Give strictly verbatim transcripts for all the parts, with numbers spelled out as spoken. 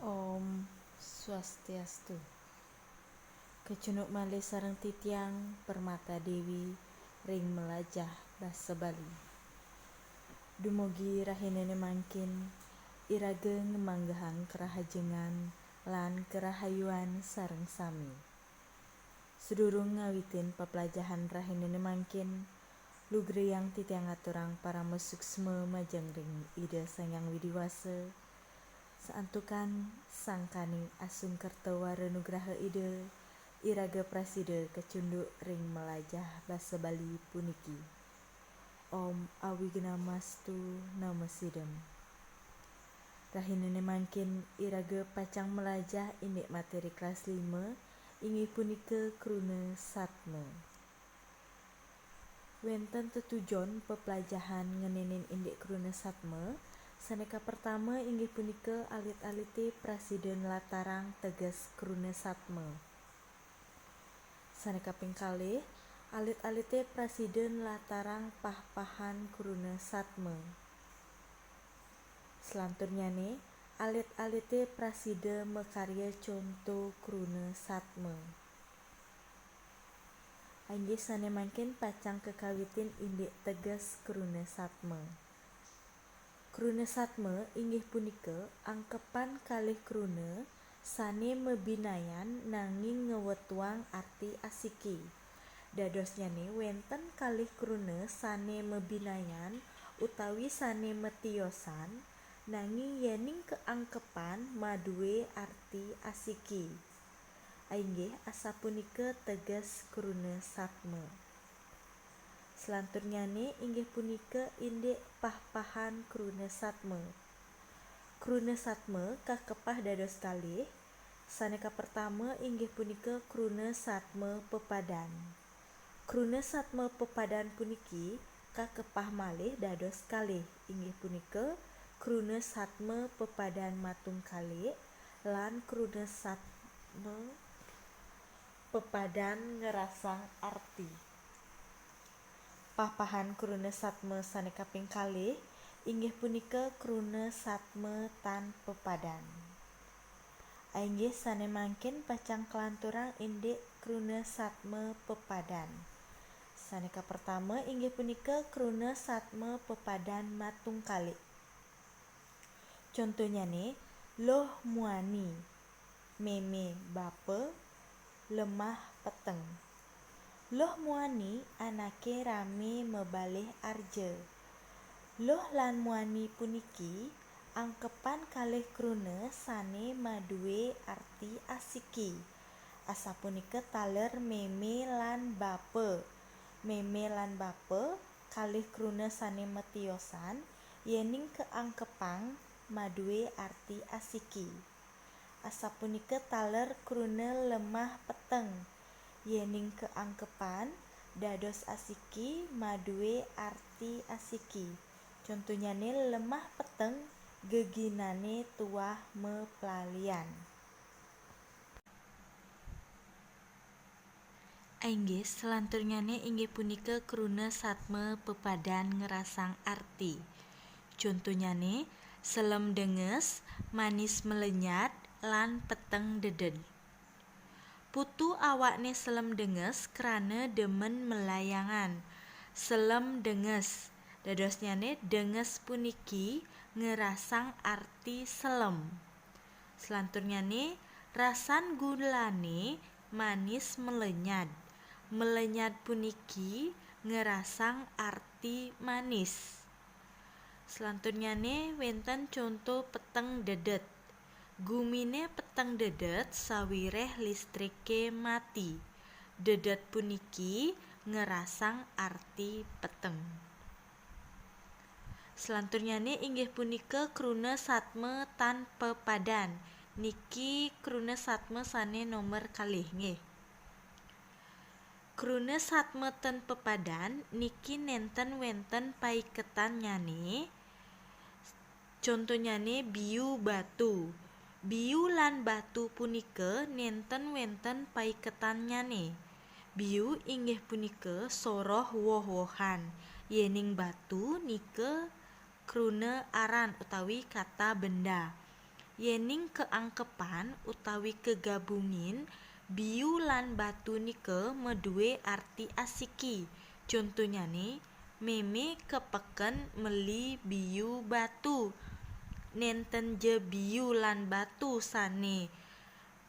Om Swastiastu. Kecunduk malih sareng titiang Permata Dewi ring Melajah Basa Bali. Dumugi rahinané mangkin iraga ngamanggehang kerahajengan lan kerahayuan sareng sami. Sadurung ngawitin peplajahan rahinané mangkin, lugrayang titiang ngaturang parama suksma majeng ring Ida Sang Hyang Widi Wasa. Santukan sangkaning asung kerta wara nugraha Ida, iraga prasida kecunduk ring melajah basa Bali puniki. Om Awignamastu Namasidam. Rahinané mangkin iraga pacang melajah indik materi kelas lima, inggih punika kruna satma. Wénten tetujon peplajahan ngenénin indik kruna satma, sané kapertama inggih punika alit-alité prasida nlatarang teges kruna satma. Sané kaping kalih, alit-alité prasida nlatarang pah-pahan kruna satma. Selanturnyané, alit-alité prasida makarya conto kruna satma. Inggih sané mangkin pacang kakawitin indik teges kruna satma. Kruna satma inggih punika angkepan kalih kruna sané mabinayan nanging ngwetuang arti asiki. Dadosnyané wénten kalih kruna sané mabinayan utawi sané matiosan, nanging yéning kaangkepan madué arti asiki. Inggih asapunika teges kruna satma. Selanturnyané inggih punika indik pah-pahan kruna satma. Kruna satma kakepah dados kalih, sané kapertama inggih punika kruna satma pepadan. Kruna satma pepadan puniki kakepah malih dados kalih, inggih punika kruna satma pepadan matungkalik lan kruna satma pepadan ngrasang arti. Pah-pahan kruna satma sané kaping kalih inggih punika kruna satma tan pepadan. Inggih sané mangkin pacang kalanturang indik kruna satma pepadan. Sané kapertama inggih punika kruna satma pepadan matungkalik. Contonyané, luh muani, mémé bapa, lemah peteng. Luh muani anaké ramé mabalih arja. Luh lan muani puniki angkepan kalih kruna sané madué arti asiki. Asapunika taler mémé lan bapa. Mémé lan bapa kalih kruna sané matiosan, yéning kaangkepang madué arti asiki. Asapunika taler kruna lemah peteng, yéning kaangkepan dados asiki madué arti asiki. Contonyané lemah peteng geginané tuah maplalian. Inggih, selanturnyané inggih punika kruna satma pepadan ngrasang arti. Contonyané, selem denges, manis melenyad, lan peteng deded. Putu awakné selem denges krana demen melayangan. Selem denges. Dadosnyané denges puniki ngrasang arti selem. Selanturnyané, rasan gulané manis melenyad. Melenyad puniki ngrasang arti manis. Selanturnyané wénten conto peteng dedet. Guminé peteng dedet sawiréh listriké mati. Dedet puniki ngrasang arti peteng. Selanturnyané inggih punika kruna satma tan pepadan. Niki kruna satma sané nomor kalih, nggih. Kruna satma tan pepadan niki nénten wénten paiketannyané. Contonyané biu batu. Biu lan batu punika nénten wénten paiketannyané. Biu inggih punika soroh woh-wohan, yéning batu nika kruna aran utawi kata benda. Yéning keangkepan utawi kegabungin biu lan batu nika madué arti asiki. Contonyané, mémé kepeken meli biu batu. Nénten ja biu lan batu sané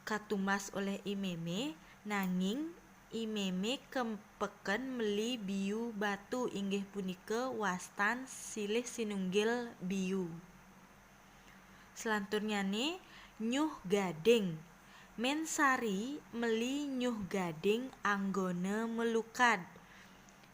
katumbas olih I Mémé, nanging I Mémé kepeken meli biu batu, inggih punika wastan silih sinunggil biu. Selanturnyané, nyuh gading. Mén Sari meli nyuh gading anggona melukad.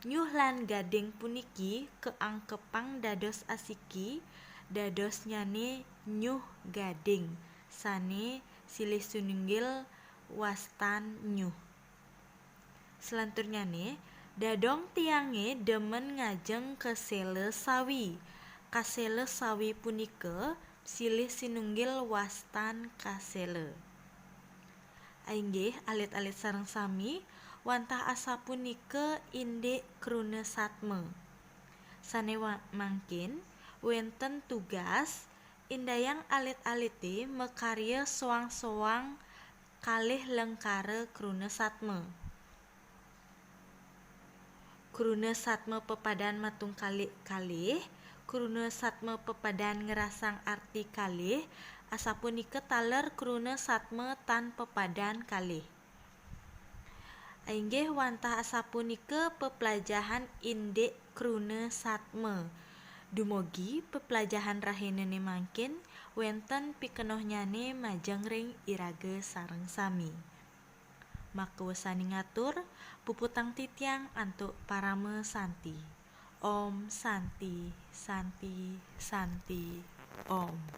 Nyuh lan gading puniki keangkepang dados asiki, dadosnyané nyuh gading, sané silih sinunggil wastan nyuh. Selanturnyané, dadong tiangé demen ngajeng kaséla sawi. Kaséla sawi punika silih sinunggil wastan kaséla. Inggih, alit-alit sareng sami, wantah asapunika indik kruna satma. Sané wa-, mangkin, wénten tugas, indayang alit-alité makarya soang-soang kalih lengkara kruna satma. Kruna satma pepadan matungkalik kalih, kruna satma pepadan ngrasang arti kalih, asapunika taler kruna satma tan pepadan kalih. Inggih wantah asapunika peplajahan indik kruna satma. Dumugi peplajahan rahinané mangkin wénten pikenohnyané majeng ring iraga sareng sami. Makawesaning atur, puputang titiang antuk parama santi. Om Santi, Santi, Santi, Om.